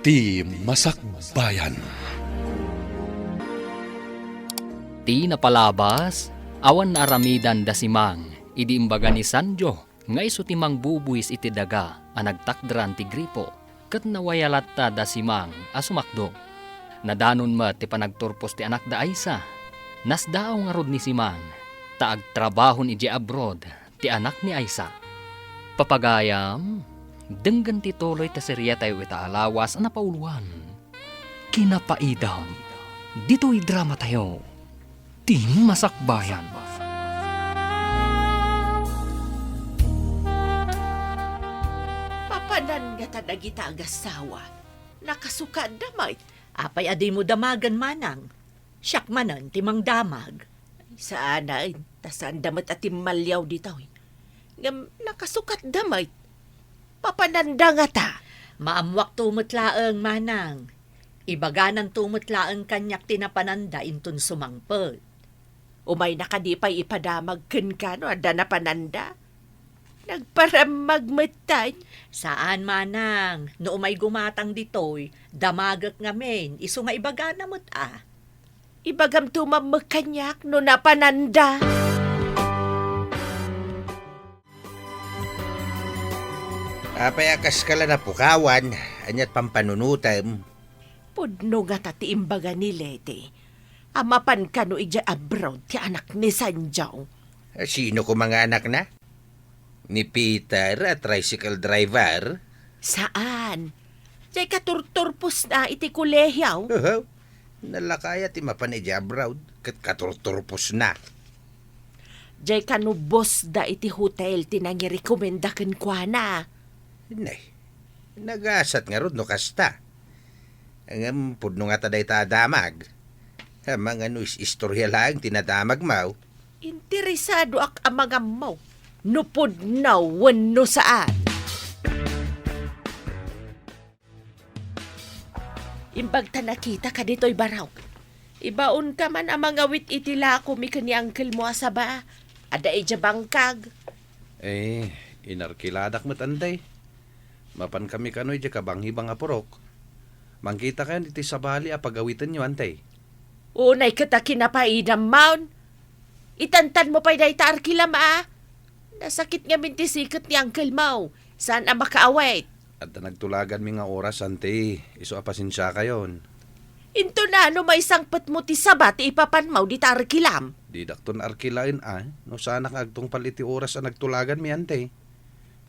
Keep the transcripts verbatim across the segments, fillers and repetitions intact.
Ti Masakbayan. Ti napalabas, awan naaramidan da Simang idi imbaga ni Sanjo nga isu ti mangbubuis iti daga a nagtakderan ti gripo, ket nawaya latta da Simang a sumakdo. Nadanon met ti panagturpos ti anakda Aisa. Nasdaaw ngarud ni Simang ta agtrabahon idiay abroad ti anak ni Aisa. Papagayam, denggen ti tuloy ti seriatayo ita a lawas a napauluan. Kinapaidam, ditoy dramatayo, Ti Masakbayan. Mapanan ngata dagita agassawa. Nakasukadda met. Apay a dimo damagen, manang? Siak manen ti mangdamag. Saanen, ta saanda met a timmaliaw ditoy. Ngem nakasukatda met. Mapananda ngata. Maammuakto met laeng, manang. Ibagananto met laeng kaniak ti napananda inton sumangpet. Umayna kadi pay ipadamag kenka no adda napananda? Nagparammag metten. Saan, manang. No umay gumatang ditoy, damagek ngamin, isu nga ibagana met a. Ibagamto man met kaniak no napananda. Apay a kaska la napukawan, ania't pampanunotem? Pudno ngata ti imbaga ni Leti a mapan kano idiay abroad ti anak ni Sanjo. Sino koma nga anakna? Ni Peter a tricycle driver? Saan. Diay katurturposna iti kolehio. Uhaw. Nalaka aya ti mapan idiay abroad ket katurturposna. Diay kano boss da iti hotel ti nangirekomenda kenkuana. Nay, nagasat ngarud no kasta. Ngem pudno ngata dayta a damag. Amangan no is-istoria laeng ti nadamagmo. Interesadoak a mangammo no pudno wenno saan. Imbag ta nakitaka ditoy barok. Ibaonka man a mangawit iti lakomi ken ni angkelmo a saba. Adda idiay bangkag. Eh, inarkiladak met, anday. Mapankami kano idiay kabanghibang a purok. Mangkitakayon iti sabali a pagawitanyo, anday. Unay ket a kinapaidam, Maun. Itantanmo pay dayta arkilam a. Nasakit ngamin ti siket ni angkelmo. Saan a makaawit. Adda nagtulaganmi nga oras, anti. Isu a pasensiakayon. Inton nano maisangpetmo ti saba ti ipapanmo dita arkilam? Didakton arkilaen a, no saanak nga agtungpal iti oras a nagtulaganmi, anti.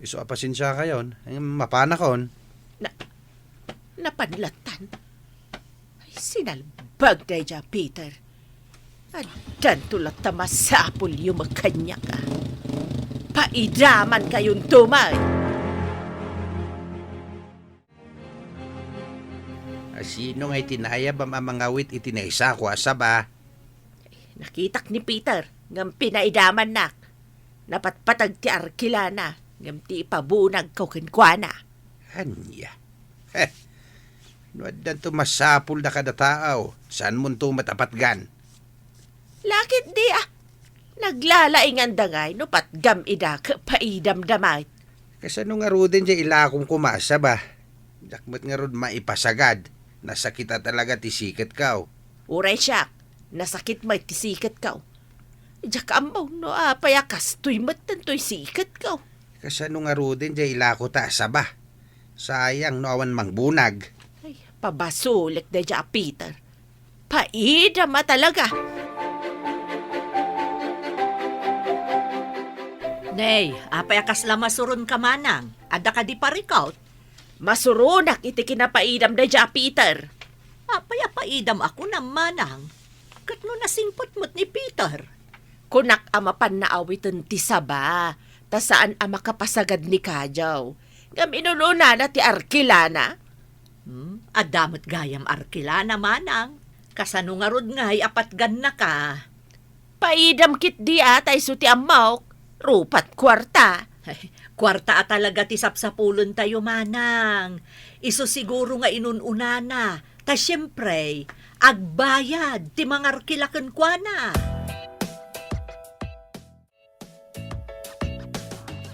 Isu a pasensiakayon, eh, mapanakon. Na, napan lattan. Ay, sinalbag daydiay a Peter. Addanto latta masapulyo met kaniak a. Paidamankayonto met. A, sino nga iti naayabam a mangawit iti naisako a saba? Nakitak ni Peter, ngem pinaidamannak. Napatpateg ti arkilana, ngem ti ipabunagko kenkuana. Ania? Heh, no addanto masapulda kada tao, saanmonto met a patgan? Lakit di a. Naglalainganda ngay no patgam ida ket paidamda met. Kasano ngaruden diay ilakom koma a saba? Diak met ngarud maipasagad. Nasakit a talaga ti siketko. Uray siak, nasakit met ti siketko. Diak ammo no apay a kastoy met daytoy siketko. Kasano ngaruden diay ilakota a saba? Sayang no awan mangbunag. Ay, pabasolek daydiay a Peter. Paidam a talaga. Nay, apay a kasla masuronka, manang? Adda kadi parikut? Masuronak iti kinapaidam daydiay a Peter. Apay a paidam a kunam, manang? Ket no nasingpet met ni Peter? Kunak a mapanna awiten ti saba, ta saan a makapasagad ni Kajaw. Ngem inunonana ti arkilana. Hmm, adda met gayam arkilana, manang. Kasano ngarud ngay a patgannaka? Paidam ketdi a ta isu ti ammok, rupat kuarta. Ay, kuarta a talaga ti sapsapulentayo, manang. Isu siguro nga inun-unana, ta siempre, agbayad ti mangarkila kenkuana.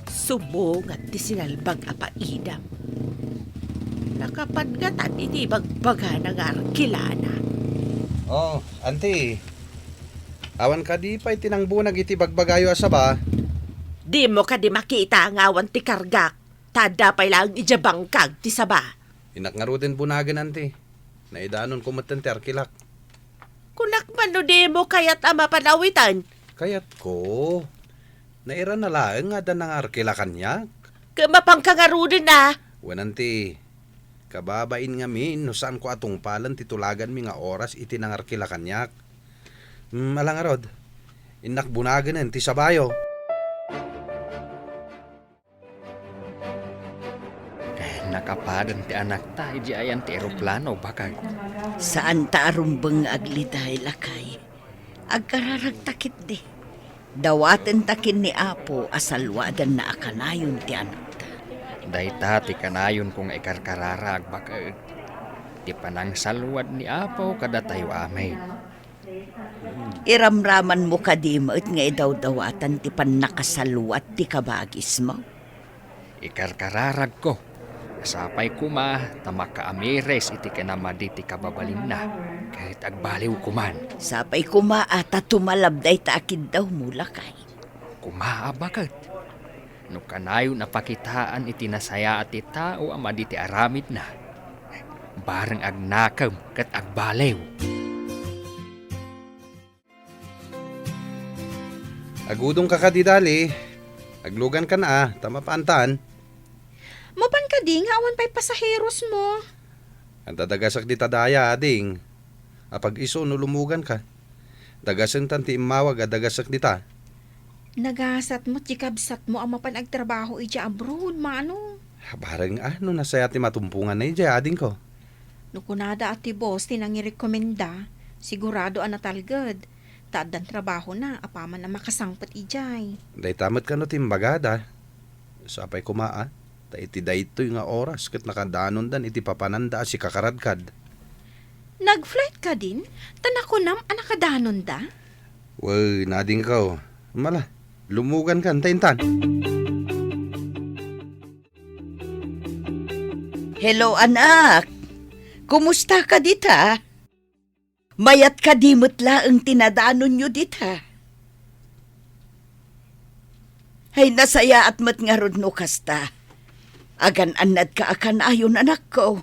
Sumungad ti sinalbag a paidam. Nakapan ngatan iti bagbagana nga arkilana. Oh, anti. Awan kadi pay ti nangbunag iti bagbagayo a saba? Dimo kadi makita nga awan ti kargak, ta adda pay laeng idiay bangkag ti saba? Innak ngaruden bunagen, anti. Naidanonko metten ti arkilak. Kunak man no dimo kayat a mapan awitan? Kayatko. Nairana laeng nga adda nangarkila kaniak. Ket mapanka ngaruden a? Wen, anti, kababain ngamin no saanko a tungpalen ti tulaganmi nga oras iti nangarkila kaniak. Hmm, ala ngarud, innak bunagen ti sabayo. Eh, nakapadan ti anakta idiay ayan ti eroplano, bakag. Saanta a rumbeng nga agliday, lakay. Agkararagta ketdi. Dawatenta ken ni Apo a saluadanna a kanayon ti anakta. Dayta ti kanayonko nga ikarkararag, bakag. Ti panangsaluad ni Apo kadatayo amin. Iramramanmo kadi met nga idawdawatan ti pannakasaluat ti kabagismo? Ikarkararagko. Sapay koma ta makaamiris iti kinamadi ti kababalinna, ket agbaliwkoman. Sapay koma a ta tumalab dayta a kiddawmo, lakay. Koma a baket. No kanayon a pakitaan iti nasayaat ti tao a madi ti aramidna, bareng agnakem ket agbaliw. Agudongka kadi, Dali. Aglugankan a, ta mapantan. Mapan kadi nga awan pay pasaherosmo? Adda dagasek dita daya, ading. Apag-isu no lumuganka. Dagasentan ti immawag a dagasek dita. Nagasat met ti kabsatmo a mapan agtrabaho idiay abroad, mano? Bareng a, no nasayaat ti matumponganna idiay, adingko. No kunada a ti boss ti nangirekomenda, sigurado a natalged, ta addan trabahona apaman a makasangpet idiay. Dayta met kano ti imbagada. Sapay koma a, ta iti daytoy nga oras ket nakadanondan iti papananda a sikakaradkad. Nag-flight kadin? Ta nakunam a nakadanonda? Wen, adingko. Mala, lumugankan ta intan. Hello, anak. Kumusta ka dita? Mayat kadi met laeng ti nadanonyo dita? Ay, nasayaat met ngarud no kasta. Agan-annadka a kanayon, anakko.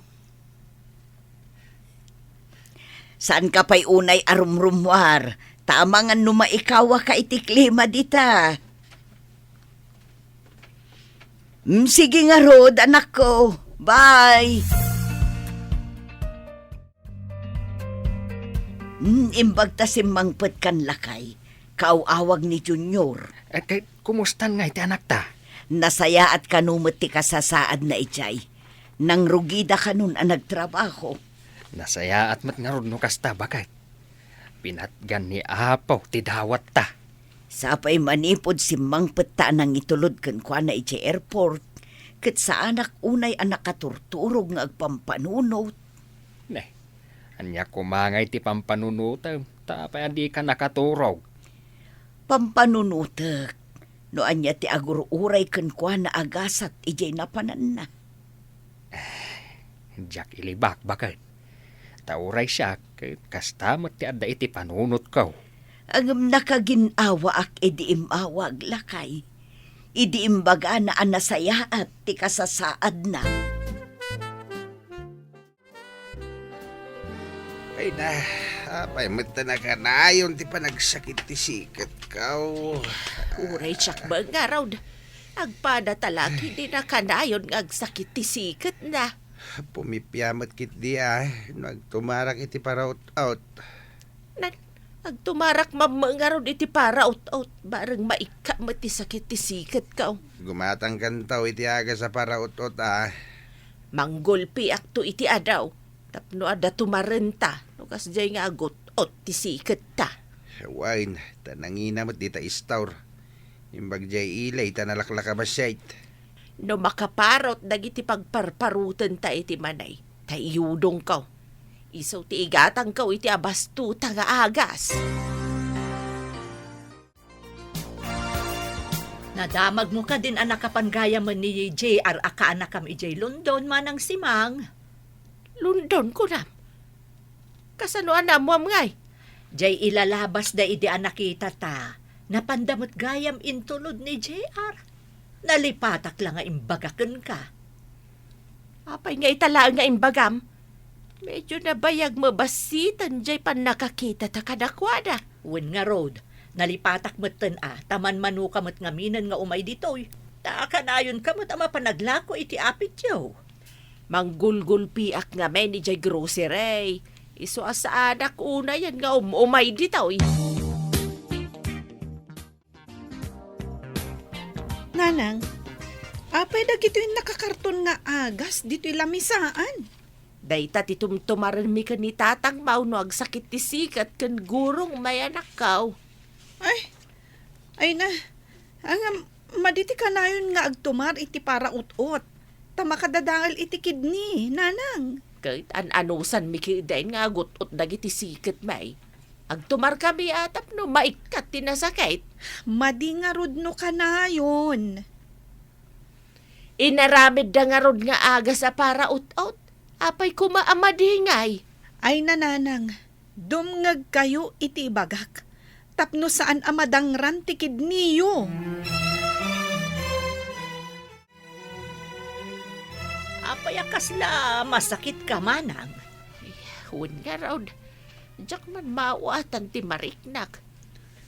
Saanka pay unay a rumrummuar, ta amangan no maikawaka iti klima dita. Mm, sige ngarud, anakko. Bye. Mm, imbag ta simmangpet kan lakay. Kaaw-awag ni Junior. Eh, kay, kumustan ngay ti anakta? Nasayaat kano met ti kasasaadna idiay. Nangrugida kanon a nagtrabaho. Nasayaat met ngarud no kasta, baket. Pinatgan ni Apo ti dawatta. Sapay manipud simmangpet ta a nangitulod kenkuana idiay airport, ket saanak unay a nakaturturog nga agpampanunot. Ne, ania koma ngay ti pampanunotem, ta apay a dika nakaturog? Pampanunotek, no ania ti agur-uray kenkuana a gasat idiay napananna. Diak ilibak, baket. Ta uray siak, ket kasta met ti adda iti panunotko. Ngem nakagin-awaak idi immawag, lakay. Idi imbagana a nasayaat ti kasasaadna. Ay na, apay met ta nakanayon ti panagsakit ti siketko. Uray siak ngarud. Agpada ta la ket di nakanayon nga agsakit ti siketna. Pumipia met ketdi a, no agtumarak iti paraut-aut. Nan, agtumarak mamma ngarud iti paraut-aut, bareng maikka met ti sakit ti siketko. Gumatangkanto iti agas a paraut-aut a. Manggulpiakto iti adaw, tapno adda tumarenta, no kasdiay nga agut-ot ti siketta. Wen, ta nangina met dita istor. Imbag diay ilay ta nalaklaka bassit. No makaparaut dagiti pagparparutenta iti manay, ta iyudongko. Isu ti igatangko iti abastota nga agas. Nadamagmo kadin a nakapan gayamen ni J R a kaanakam idiay London, Manang Simang? London, kunam? Kasano a naammoam ngay? Jay ilalabasda idi a nakitata, napanda met gayam intulod ni J R. Nalipatak la nga imbaga kenka. Apay nga ita laeng nga imbagam? Medyo nabayag mabasiten jay pannakakitata kadakuada. Wen ngarud, nalipatak metten a, ta manmanoka met ngamin nga umay ditoy. Ta kanayonka met a mapanaglako iti apityo. Manggulgulpiak ngamin idiay grocery. Isu a saanak unayen nga um-umay ditoy. Nanang, apay dagitoy nakakarton nga agas ditoy lamisaan? Dayta ti tumtumarenmi ken ni Tatang Mau no agsakit ti siket ken gurong may anakkaw. Ay, ay na, angam, madi ti kanayon nga agtumar iti paraut-ot, ta makadadael iti kidney, nanang. Ket an-anusanmi ketdin nga agut-ot dagiti siketmi. Agtumarkami a tapno maikkat ti nasakit. Madi ngarud no kanayon. Inaramidda ngarud nga agas a paraut-ot. Apay koma a madi ngay? Ay, nanang, dumngegkayo iti ibagak, tapno saan a madangran ti kidneyyo. Apay a kasla masakitka, manang? Ay, wen ngarud, diak man maawatan ti mariknak.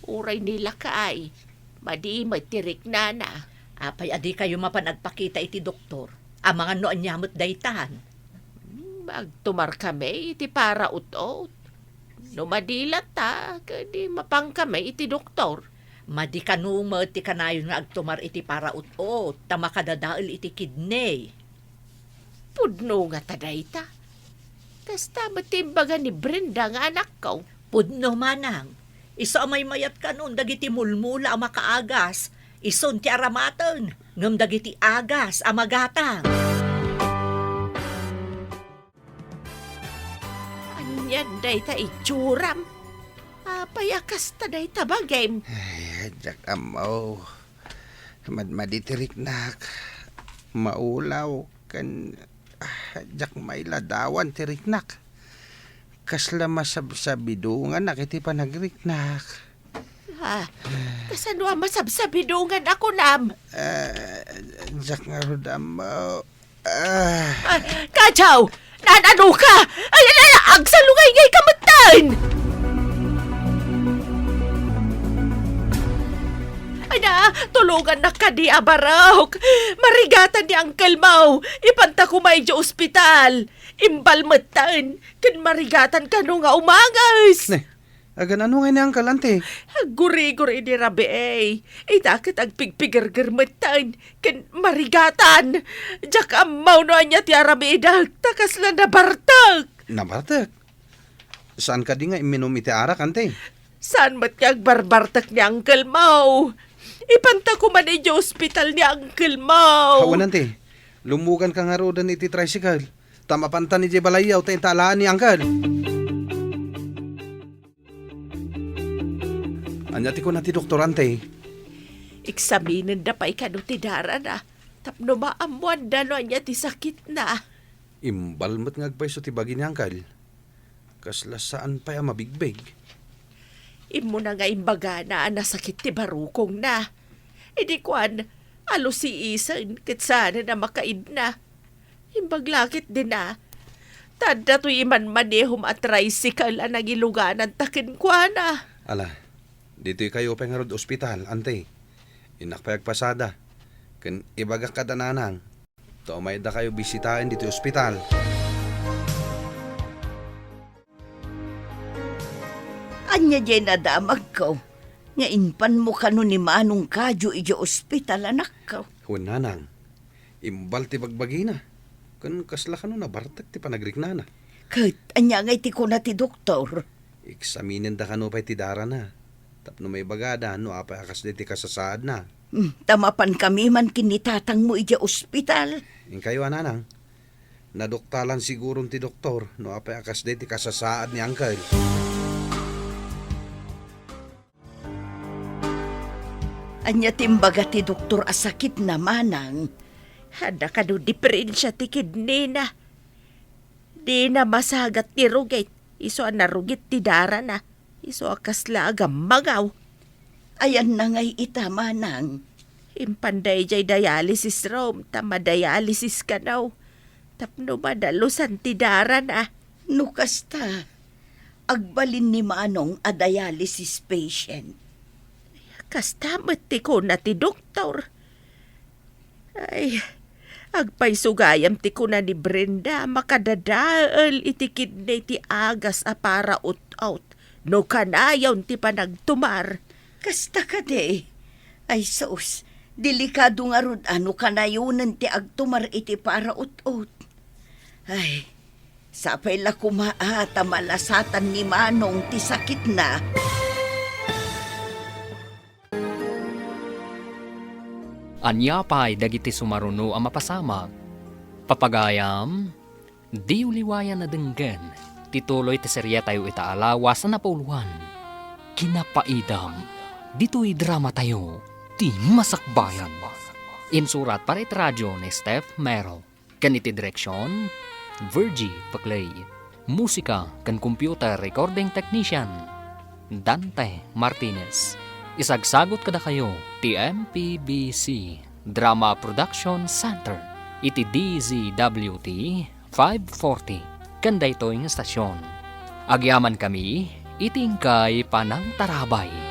Uray ni lakay, madi met ti riknana. Apay a dikayo mapan agpakita iti doktor? Amangan no ania met daytan? Hmm, agtumarkami iti paraut-ot. No madi latta, ket di mapankami iti doktor. Madi kano met ti kanayon nga agtumar iti paraut-ot, ta makadadael iti kidney. Pudno ngata dayta. Kasta met ti imbaga ni Brenda nga anakko. Pudno, manang. Isu a maymayat kanon dagiti mulmula a makaagas, isun ti aramaten, ngem dagiti agas a magatang. Anian dayta itsuram? Apay a kasta dayta bagim? Ay, diak ammo. Madmadi ti riknak. Maulaw ken, ah, diak mailadawan ti riknak. Kasla masabsabidonganak iti panagriknak. Ah, kasano a masabsabidongan a kunam? Ah, diak ngarud ammo. Ah. Ah, Kajaw! Naan-ano ka? Ay, ay, ay, agsalungay ngay ka metten! Ay na, tulongannak kadi a barok. Marigatan ni Uncle Mau. Ipanta koma idiay ospital. Imbal metten. Ken marigatan kano nga umanges. Ne, agan-ano ngay ni Uncle, Auntie? Aggurigor idi rabii. Ita ket agpigpigerger metten ken marigatan. Diak ammo no ania ti aramidek, ta kasla nabartek. Nabartek? Saan kadi nga imminum iti arak, Auntie? Saan met nga agbarbartek ni Uncle Mau? Ipanta koma idiay ospital ni Uncle Mau. Awan, Auntie. Lummuganka ngaruden iti tricycle. Ta mapantan idiay balayyo ta inta alaen ni Uncle. Ania ti kuna ti doktor, Auntie? Eksaminenda pay kano ti darana tapno maammoanda no ania ti sakitna. Imbal met nga agpayso ti bagi ni Uncle. Kasla saan pay a mabigbig. Immuna nga imbagana a nasakit ti barukongna. Idi kuan, alusiisen ket saanen a makaidna. Imbag la ketdin a, ta adda toy imanmanehom a tricycle a nangilugananta kenkuana. Ala, ditoykayo pay ngarud ospital, Auntie. Innak pay agpasada, ken ibagak kada nanang ta umaydakayo bisitaen ditoy ospital. Ania diay nadamagko nga impanmo kano ni Manong Kajo idiay ospital, anakko? Wen, nanang, imbal ti bagbagina, ken kasla kano nabartek ti panagriknana. Ket ania ngay ti kuna ti doktor? Eksaminenda kano pay ti darana tapno maibagada no apay a kasdi ti kasasaadna. Hmm, ta mapankami man ken ni tatangmo idiay ospital. Inkayo a, nanang, naduktalan siguron ti doktor no apay a kasdi ti kasasaad ni Uncle. Ania ti imbaga ti doktor a sakitna, manang? Adda kano diperensia ti kidneyna. Dina masagat ti rugit. Isu a narugit ti darana. Isu a kasla a gammangaw. Ayanna ngay ita, manang? Impan daydiay dialysis room ta madialysis kano. Tapno madalusan ti darana. No kasta, agbalin ni Manong a dialysis patient. Kasta met ti kuna ti doktor. Ay, agpayso gayam ti kuna ni Brenda, makadadael iti kidney ti agas a paraut-ot no kanayon ti panagtumar. Kasta kadi? Ay sus, delikado ngarud a no kanayonen ti agtumar iti paraut-ot. Ay, sapay la koma a ta malasatan ni Manong ti sakitna. Ania pay dagiti sumaruno a mapasamak? Papagayam, diyo liwayan a denggen ti tuloy ti seriatayo ita a lawas a napauluan, Kinapaidam, ditoy dramatayo, Ti Masakbayan. Insurat para iti radio ni Steph Mero. Ken iti direksion, Virgie Paclay. Musika ken computer recording technician, Dante Martinez. Isagsagut kadakayo ti M P B C Drama Production Center iti D Z W T five forty ken daytoy nga estasion. Agyamankami iti inkay panangtarabay.